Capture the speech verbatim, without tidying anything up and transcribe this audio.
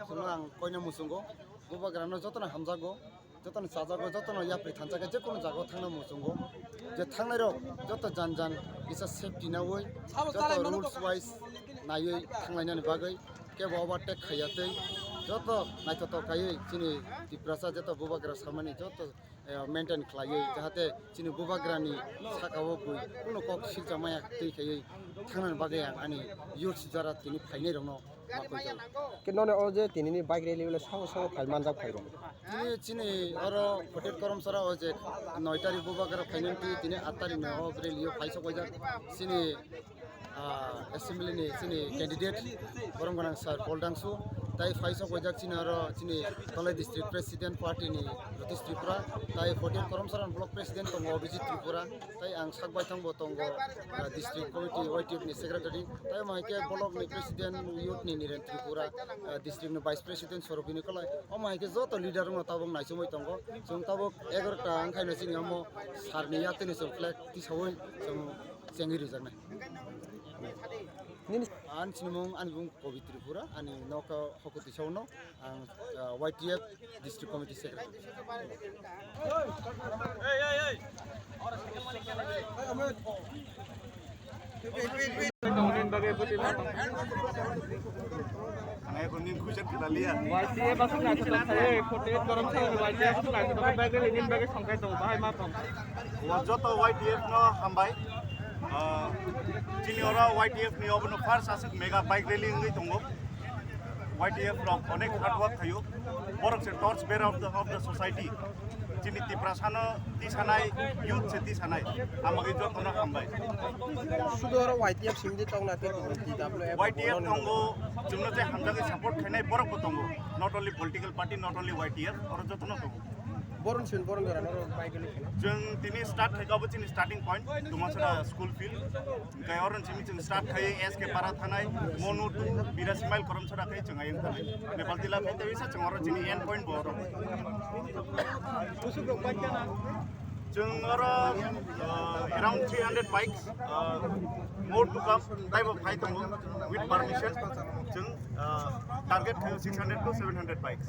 Chung no ang koina muchungo, bubagra no joto no hamjago, joto no chajago, joto no yapri thansa khe je kono jaga wo thanngna muchungo. Je thanngnai rao joto jan jan kisa safety nawi, joto rules wise naiwi thannglai nani bagwi, kebo overtake khai ya tei, joto naithothok khaiwi chini Tiprasa joto bubagra samani joto maintain khlaiwi, jahate chini bubagra ni saka wo bui kuno kok silcha maya twi khaiwi thangnani bagwi ang ani youths jara tini phainai rokno ma koi jago. Khe nono o je tini ni bike rally le sao sao phai manjak phai rok? Tini chini oro forty-eight Karamsara o je noi tarik bubagra phainai twi tini aat tarik no o rally o phai sok waijak. Chini assembly ni chini candidate borom gwnang sir Paul Dangsu, tai phai sok waijak chini oro chini Tolai district president party ni Jyotish Tripura, tai forty-eight Karamsara ni block president tongo Abhijit Tripura, tai ang sak baithang bo tongo district committee Y T F ni secretary, tai omo hai khe block ni president youth ni Niren Tripura, district ni vice president Sorobini Kolai, omo hai khe joto leader rok no tabuk naichomwi tongo. Chwng tabuk egarota wngkhaino chini omo sir ni yakti ni chwng flag tisawi chwng chengwi rijaknai. Ani sinimung ani bung Kobi Tripura, ani nokha Hokoti Sao no, ang Y T F district committee secretary. Y T F aswk naithothok khlaiwi, forty-eight Karamsara ni Y T F aswk naithothok khe bike rally ni bagwi songkhai tongo, bahai ma tong. Joto Y T F no hambai. Chini oro Y T F ni obono first aswk mega bike rally wngwi tongo. Y T F rok onek hard work khaio. Borok se torch bearer of the, of the society. Chini Tiprasa no tisanai, youth se tisanai. Amagwi joto no hambai. Sudu oro Y T F simi di tongna tei T W F Y T F tongo, chwngno je hamjagwi support khainai borok bo tongo. Not only political party, not only Y T F, oro joto no tongo. Boron sin boron jora no bike rally khainai. Chwng tini start khaikha bo chini starting point, Tumasora school field. Hwnkhe oro simi chwng start khai S K Para thanai, Monu to Biraj Mile Karamsara khai chwng ayang thanai. Nepal tila khai tei sa chwng oro chini end point bo oro. Chwng oro around three hundred bikes, more to come, taibo phai tongo with permission. Chwng target khai six hundred to seven hundred bikes.